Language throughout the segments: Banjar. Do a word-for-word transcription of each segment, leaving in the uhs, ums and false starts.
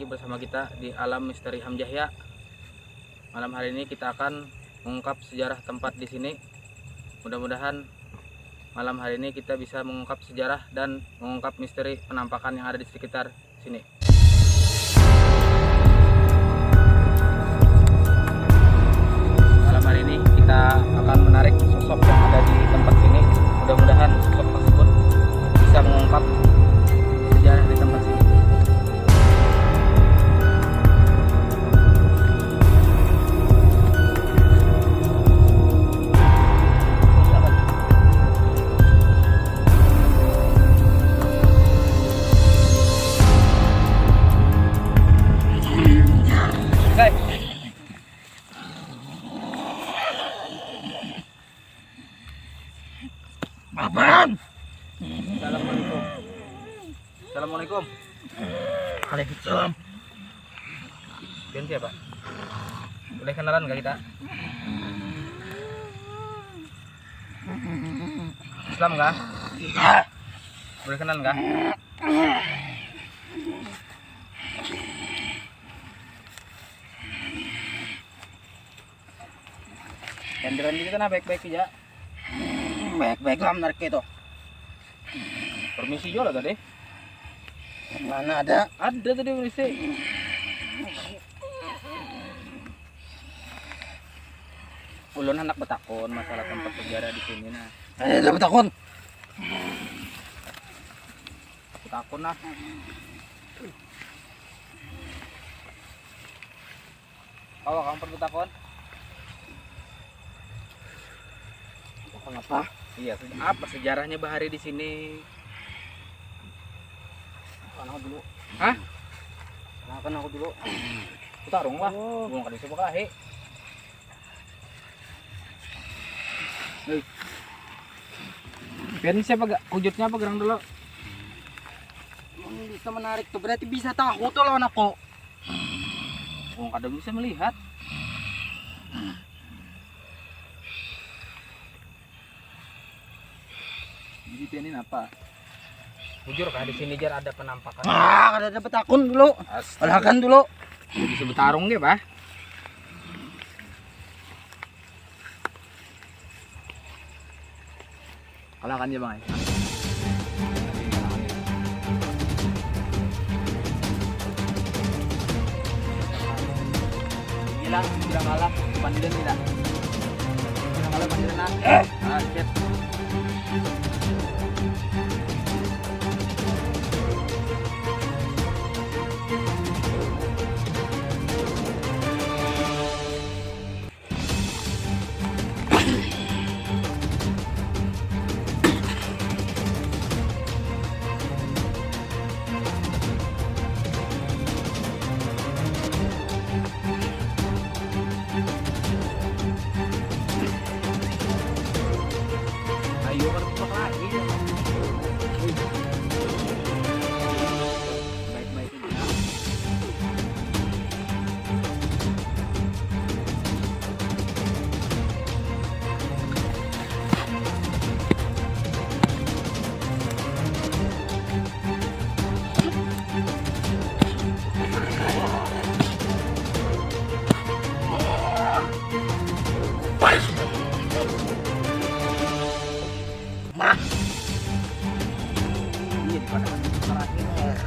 Bersama kita di Alam Misteri Hamjahya. Malam hari ini kita akan mengungkap sejarah tempat di sini. Mudah-mudahan malam hari ini kita bisa mengungkap sejarah dan mengungkap misteri penampakan yang ada di sekitar sini. Malam hari ini kita akan menarik sosok yang ada di tempat sini. Mudah-mudahan sosok tersebut bisa mengungkap sejarah di tempat sini. Apaan? Assalamualaikum. Assalamualaikum. Waalaikumsalam. Pian siapa? Boleh kenalan gak kita? Islam kah? Iya. Boleh kenalan kah? Gantiran kita nah baik-baik aja. Baik-baik lah menarik itu. Permisi juga lah tadi. Mana ada? Ada tadi permisi. Ulun hendak betakun masalah tempat sejarah di sini nah. Ada betakun. Betakun nah. Kawa kamu perlu takon? Kenapa? Iya, apa sejarahnya bahari di sini? Kenapa dulu? Hah? Kenapa aku dulu? Putarung lah. Oh. Belum kada bisa berkelahi. Hei. Pian siapa gak? Wujudnya apa gerang dulu? Bisa menarik tuh berarti bisa tahu tuh lawan aku. Wong kada bisa melihat. Jadi pian ini apa? Bujur kah di sini jar ada penampakan? Ah, kada ada betakun dulu. Astaga. Alakan dulu. Jadi bisa bertarung dia, bah. Kalahkan aja bang. Gila, bilang kalah, pandiran tidak. Bilang kalah pandiran ah. Ah, shit. Ayo kan kita lagi. Baik-baik. Mah. Iya, di mana? Terakhir.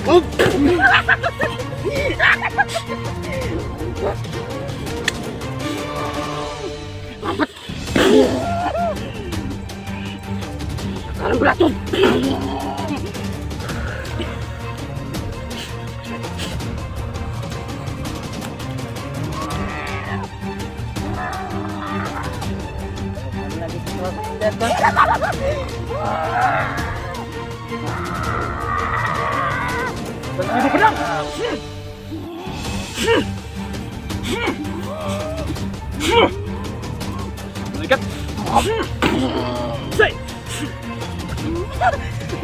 Mampet. Sekarang beracun. Lagi keluar senjata. Berhenti pedang. Malaikat. Say.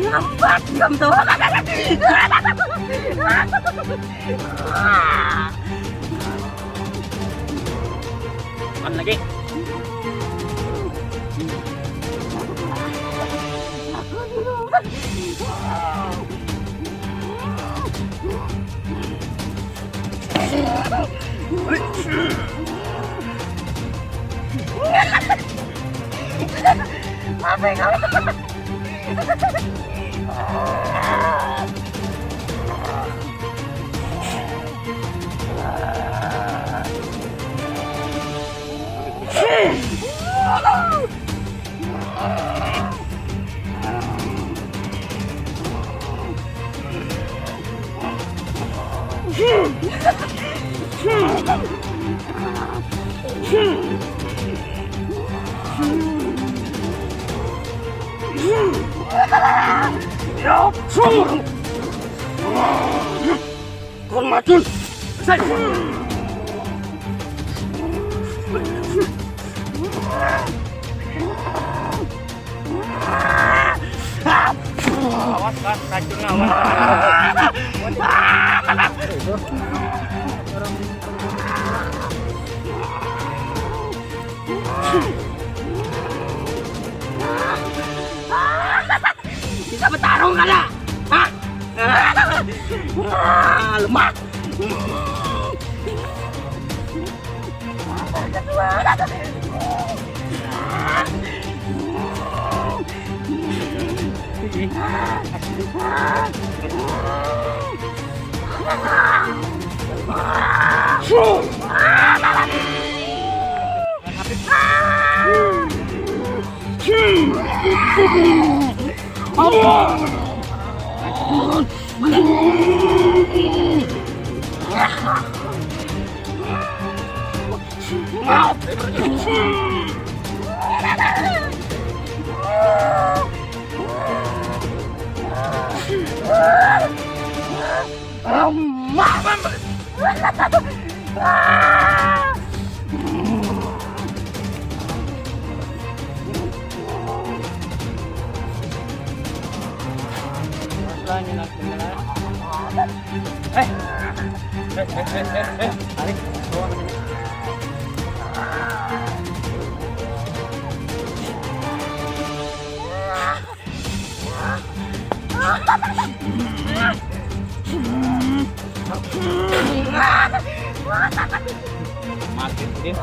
Lambat kamu tahu. Makan lagi. Apa yang kamu? Kurang macul. Sai. Awas, Bang, racunnya, awas. Bisa bertarung kada? Hah? Ah, lemah. Masalah nyenak benar. Eh. Eh, eh, eh, eh, eh. Tarik, bawa ke sini. Mati, Din.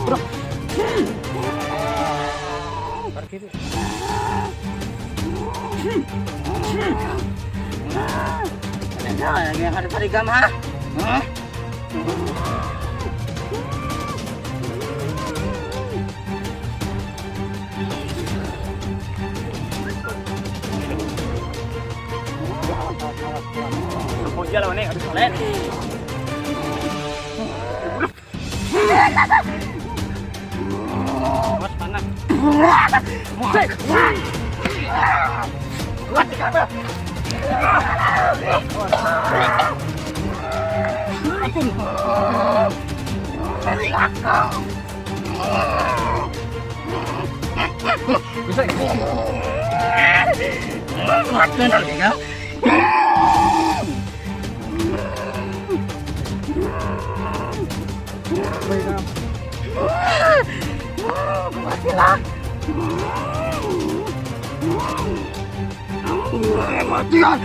Bro. Parkir. Nah, yang ada tadi gam, ha? Hah? Ampun, dia lawannya habis kalian. Awas, panas. Kuat di kabel. Ampun. Dari akal. Bisa. Kuat benar, ya. Matilah. Matilah.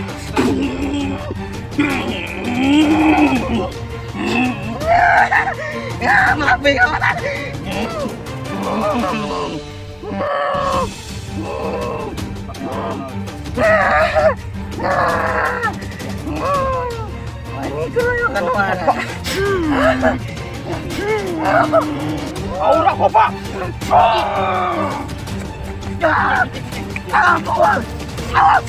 Ya, maaf ya, kawan. Ini keroyokan mana? Aura, Bapak. Awas. Awas.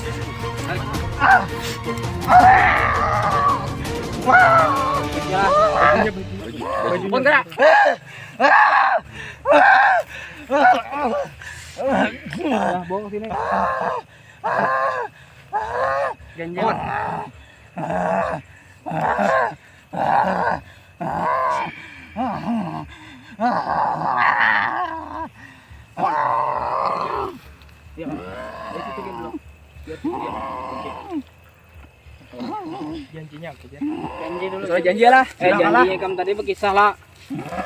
Pun gerak. Nah, bawa ke sini. Ganjil. Ya, di situ dulu. Biar dia. Janjinya apa aja? Janji dulu. Soal janji lah. Eh, janji kamu tadi berkisah lah.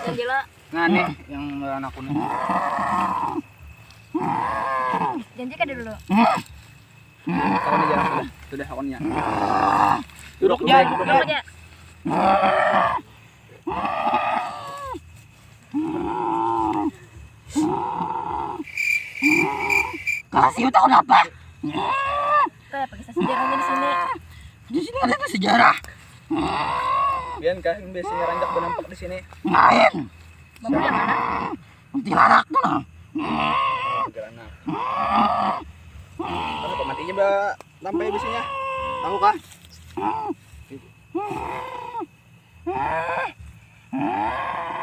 Janji lah. Nah, nih yang melawan aku nih. Janji kada dulu. Aku nih jalan sudah, sudah aku nih. Duduk, duduk, duduk. Duduk aja. Kasih tahu apa? Kayak apa kisah sejarahnya di sini? Di sini ada sejarah. Biar kah yang biasanya rancak bernampak di sini? Lain. Bapak yang mana? Kuntilanak tuh nah. Kuntilanak. Kenapa matinya ba sampai biasanya? Tahu kah?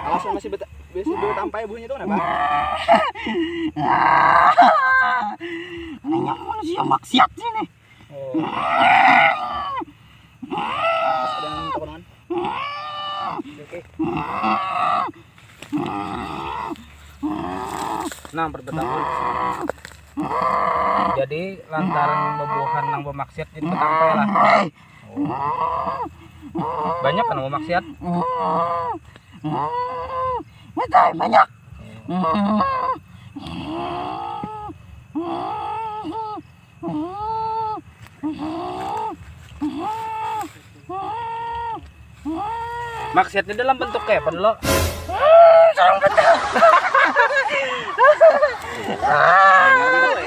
Alasan masih beta, masih bertampai buhnya itu kenapa? Anehnya manusia maksiat sini. Oh. Terus ada yang takunan? Oke. Nah, pertama. Jadi lantaran bebuhan nang bermaksiat jadi bertampai lah. Banyak kan mau maksiat? Betul, banyak. Maksiatnya dalam bentuk kayak apa dulu? Sarang betul.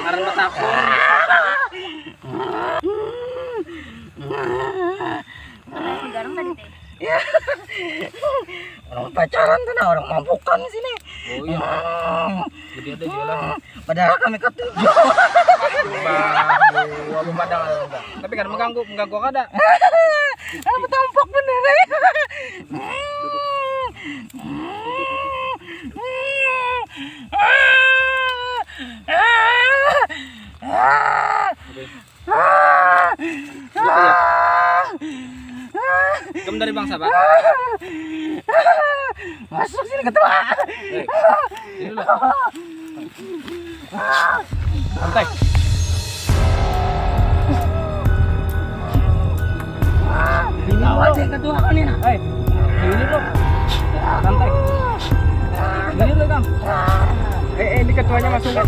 Ngaran betakun. Orang pacaran tuh nah, orang mabukan sini. Oh iya. Jadi ada dia lah. Padahal kami ketujuh. Bah, gua pemandangan enggak. Tapi kan mengganggu, mengganggu kada. Aku tampok bener ya. Kamu dari bangsa apa? Masuk sini ketua. Hei, sini dulu. Santai. Ini aja ketua kan ini. Hei, ini dulu. Santai. Ini dulu, Kang. Eh, eh, ini ketuanya masuk, Kang.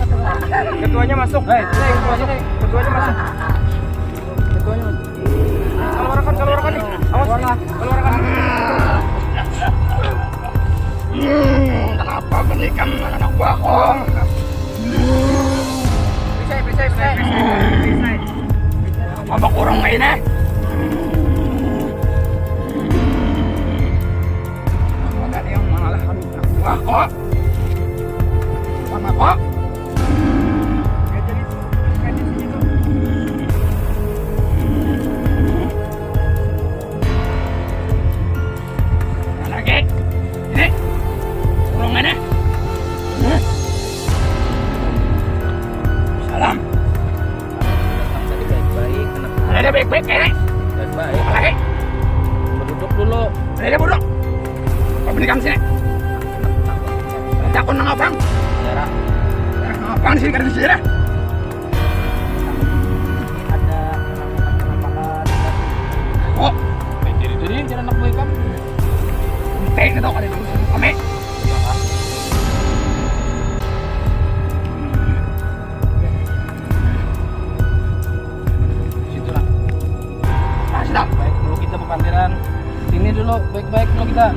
Ketuanya masuk. Hei, hei, masuk. Ketuanya masuk. Ketuanya masuk. Keluarkan, keluarkan nih. Awas, keluarkan. Hmm, kenapa berikan anak buahku? Bisa, bisa, bisa. Apa kurang ini? Apa tadi yang mengalahkan anak buahku? Sama kok. Lagi. Ini. Kurang ini. Salam. Tadi baik-baik, kenapa? Ada baik-baik ini. Baik-baik. Lagi. Duduk dulu. Ada bodoh. Apa beli kamu sini? Takut nang abang. Sejarah. Nang abang sini kada sejarah. Ada penampakan. Oh, jadi itu nih cara anak boy kan. Teh kita kada diurusan kami. Situ lah. Nah, sudah. Baik dulu kita berpandiran. Sini dulu, baik-baik dulu kita.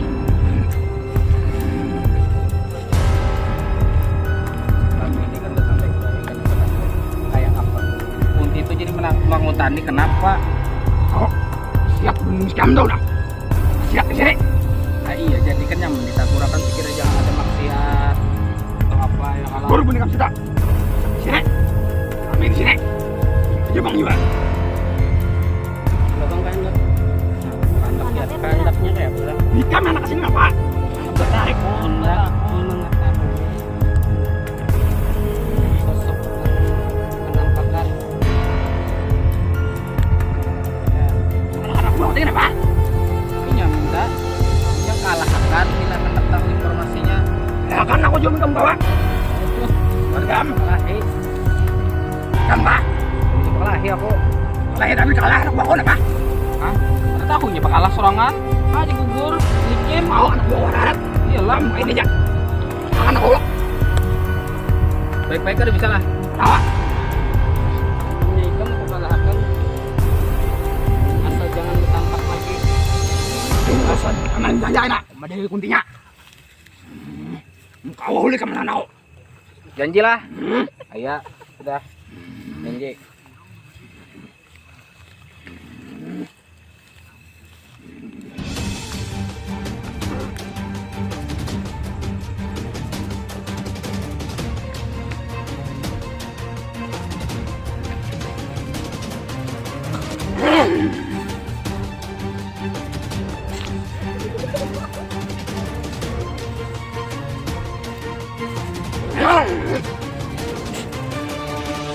Ini kenapa? Oh, siap belum jam tau dah. Siap di sini. Ah iya, jadi kan yang ditagurakan pikir jangan ada maksiat atau apa ya kalau Baru punya kita. Sini. Kami di sini. Aja bang Iwan. Abang kehendak kehendaknya kehendaknya kayak apa? Nikam anak sini apa? Kehendak mengetahui sosok penampakan. Anak buah tadi kenapa? Tapi nya minta nya kalahkan bila handak tahu informasinya. Ya kan aku juga minta membawa. Bergam. Kalahi. Gampang. Kalahi aku. Lahir tapi kalah anak buah kau kenapa? Hah? Ada tahunya bakalah sorangan. Aja gugur. Licin. Mau anak buah orang. Iyalah. Gampang ini aja. Anak Allah. Baik-baik kada bisa lah. Tawa. Punya ikam aku kalahkan. Asal jangan ditampak lagi. Tunggu bosan. Aman jaya nak. Madai kuntinya. Kau boleh kemana nau? Janji lah. Iya, sudah. Janji.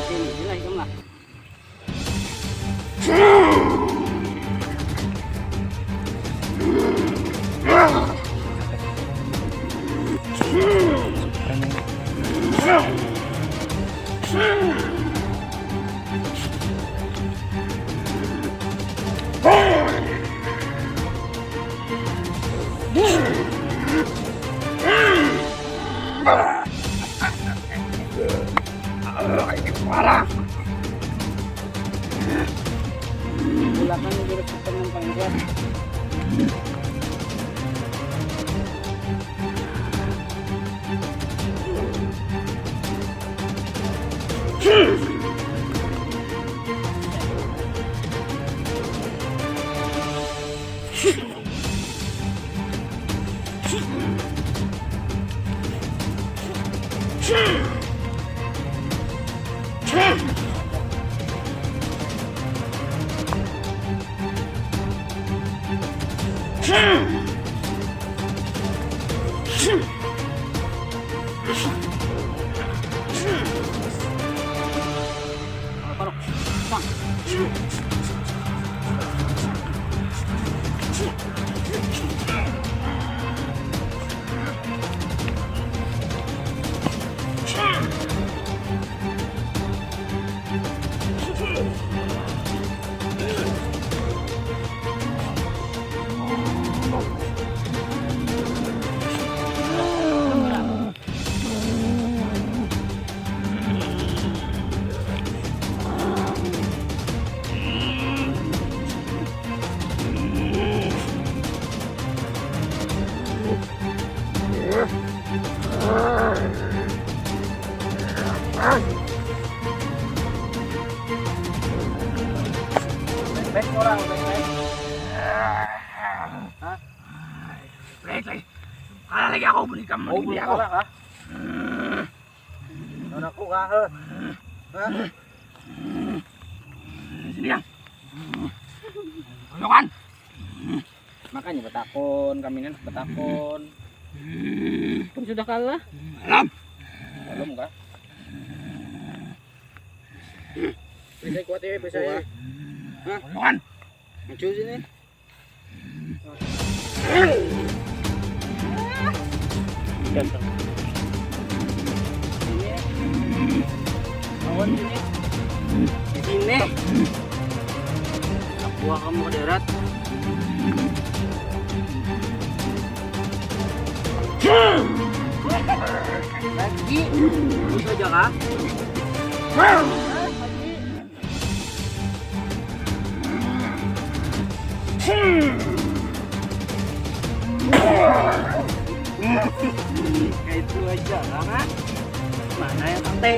Sini, sini lah, ikam lah. Ini parah. Bulakan jurus hitam yang paling kuat. Baik orang, baik-baik. Hah? Baik, baik. Kalah lagi aku beli kamu. Oh, belum kalah kah? Lawan aku kah? Hah? Sini yang. Tunjukkan. Makanya betakun, kami ini betakun. Pun sudah kalah. Alam. Belum kah? Bisa kuat ya, bisa ya. Tunjukkan. Maju sini. Ganteng. Sini. Lawan sini. Di sini. Buah kamu ke darat. Lagi. Itu aja kah? Lagi. Kayak itu aja, kan? Mana yang santai?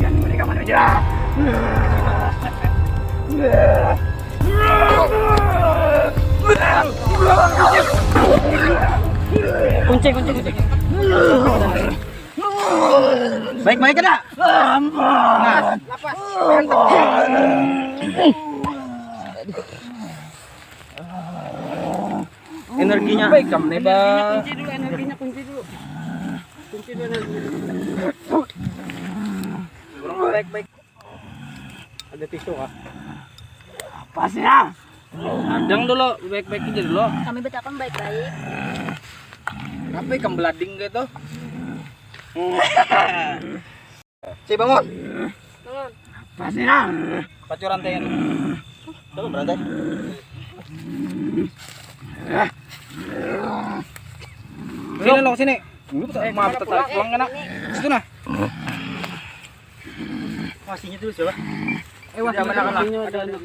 Jangan mereka mana aja. Kunci, kunci, kunci. Baik-baik kada? Nah, energinya baik kamu nih, Bang. Kunci dulu, energinya kunci dulu. Kunci dulu energinya. Kurang baik-baik. Ada tisu kah? Apa sih, ya? Hadang dulu, baik-baik aja dulu. Kami batakun baik-baik. Kenapa ikam belading gitu? Ci, bangun. Bangun. Apa sih, ya? Pacu rantainya. Coba berantai. Sini, Long, sini. Maaf, tertarik pulang kena. Situ nah. Wasinya dulu siapa? Eh, wasinya mana, mana? Ada, ada.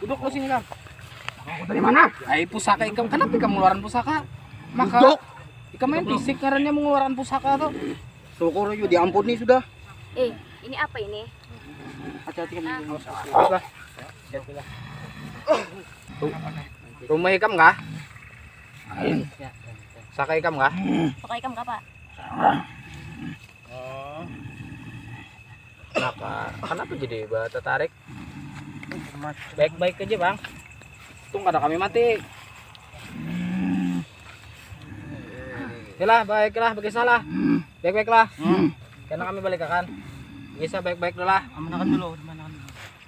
Duduk lo sini, Kang. Dari mana? Ai, pusaka ikam, kenapa ikam mengeluarkan pusaka? Maka duduk. Ikam main fisik ngarannya mengeluarkan pusaka tuh. Syukur yuk diampuni sudah. Eh, ini apa ini? Hati-hati kamu. Awas, awas. Lah. Tuh. Rumah ikam kah? Saka ikam kah? Saka ikam kah, Pak? Oh. Kenapa? Kenapa jadi tertarik? Baik-baik aja, Bang. Tung kada kami mati. Yalah, baiklah, bagi salah. Baik-baiklah. Karena kami balik akan. Bisa baik-baik dulu lah. Amanakan dulu, amanakan dulu.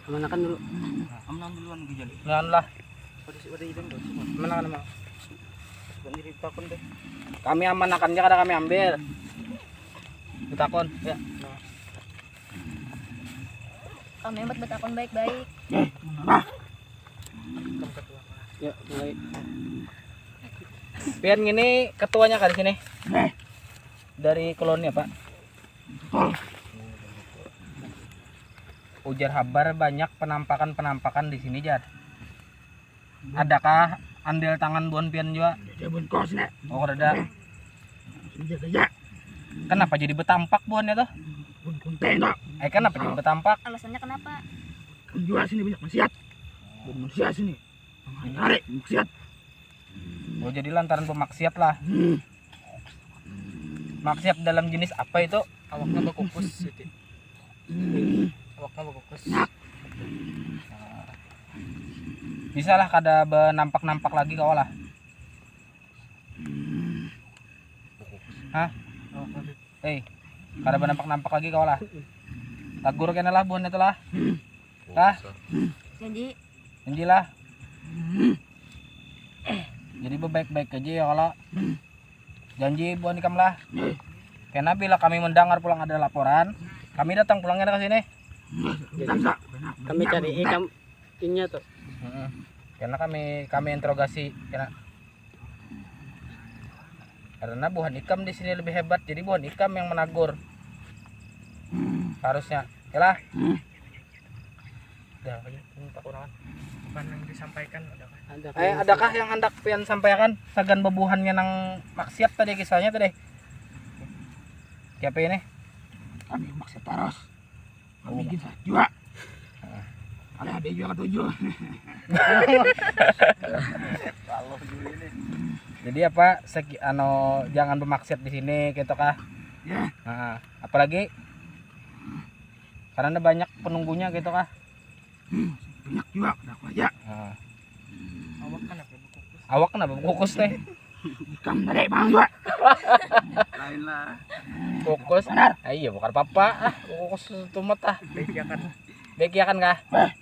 Amanakan dulu. Amanakan dulu anu gejali. Jangan lah. Pada si pada hitam tuh semua. Amanakan, Bang. Bukan diri takon deh. Kami amanakan aja kada kami ambil. Ditakon, ya. Kami amat batakun baik-baik. Ya, mulai. Pian ngini ketuanya kah di sini? Dari koloni apa? Ujar habar banyak penampakan-penampakan di sini, jar. Adakah andil tangan buhan pian jua? Ada buhan kos, Nek. Oh, kada ada. Sudah saja. Kenapa jadi betampak buhannya tuh? Buhan konten, Nek. Eh, kenapa jadi betampak? Alasannya kenapa? Kan jua sini banyak maksiat. Buhan manusia sini. Hari-hari maksiat. Oh, jadi lantaran pemaksiat lah. Hmm. Maksiat dalam jenis apa itu? Awaknya bakukus, Siti. Awaknya bakukus. Bisa lah kada benampak-nampak lagi kawa lah. Hah? Hei, kada benampak-nampak lagi kawa lah. Tagur kena lah buhan itu lah. Lah. Janji. Janji lah. Jadi bebaik-baik aja ya kalau. Janji buhan ikam lah. Karena bila kami mendengar pulang ada laporan, kami datang pulang kena ke sini. Kami cari ikam inya tuh. Heeh. Karena kami kami interogasi kena. Karena buhan ikam di sini lebih hebat, jadi buhan ikam yang menagur. Harusnya, yalah. Dah, aja, ini tak kurang. Bukan yang disampaikan, ada kan? Ada Eh, kan? Adakah yang hendak pian sampaikan? Sagan bebuhannya nang maksiat tadi kisahnya tadi. Siapa ini? Kami maksiat terus. Kami Oh. Gini jua. Heeh. Ada ada juga ketujuh. Jadi apa segi anu jangan bermaksiat di sini gitu kah? Ya, Nah, apalagi karena ada banyak penunggunya gitu kah? Banyak juga pada aku aja. Nah, Awak kenapa berkukus? Awak kenapa kukus teh? Ikan tadi bang juga. Lain lah. Kukus. Benar. Ah, iya bukan apa-apa. Ah, kukus tumat ah. Baik ya kan. Baik ya kan kah?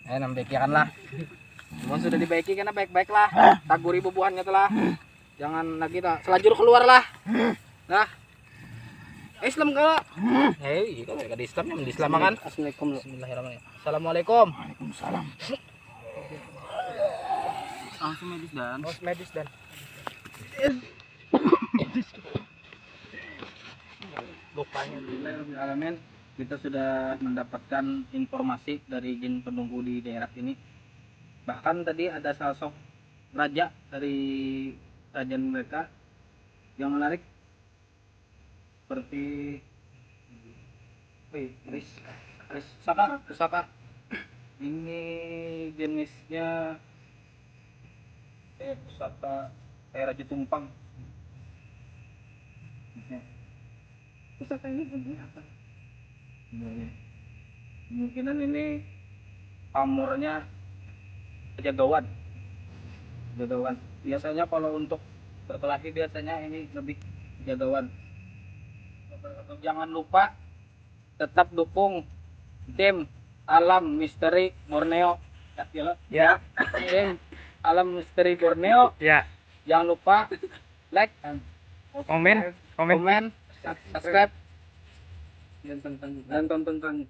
Eh, nang baik ya kan lah. Cuman sudah dibaiki kena baik-baik lah. Taguri bubuhannya tuh lah. Jangan lagi dah. Selajur keluar lah. Nah. Islam kalau. Eh, iya kan ada Islam yang Islam kan. Assalamualaikum. Bismillahirrahmanirrahim. Assalamualaikum. Waalaikumsalam. Langsung medis dan. Bos medis dan Alamin, kita sudah mendapatkan informasi dari jin penunggu di daerah ini. Bahkan tadi ada sosok raja dari kerajaan mereka yang menarik seperti Wih, Ris, Ris, pusaka, pusaka. Ini jenisnya eh pusaka kayak raja tumpang. Pusaka ini bunyinya apa? Bunyinya. Kemungkinan ini pamornya jagawan. Jagawan. Biasanya kalau untuk berkelahi biasanya ini lebih jagawan. Jangan lupa tetap dukung tim Alam Misteri Borneo. Ya, ya. Ya. Tim Alam Misteri Borneo. Ya. Jangan lupa like, Komen, komen. komen, subscribe, dan tonton kami.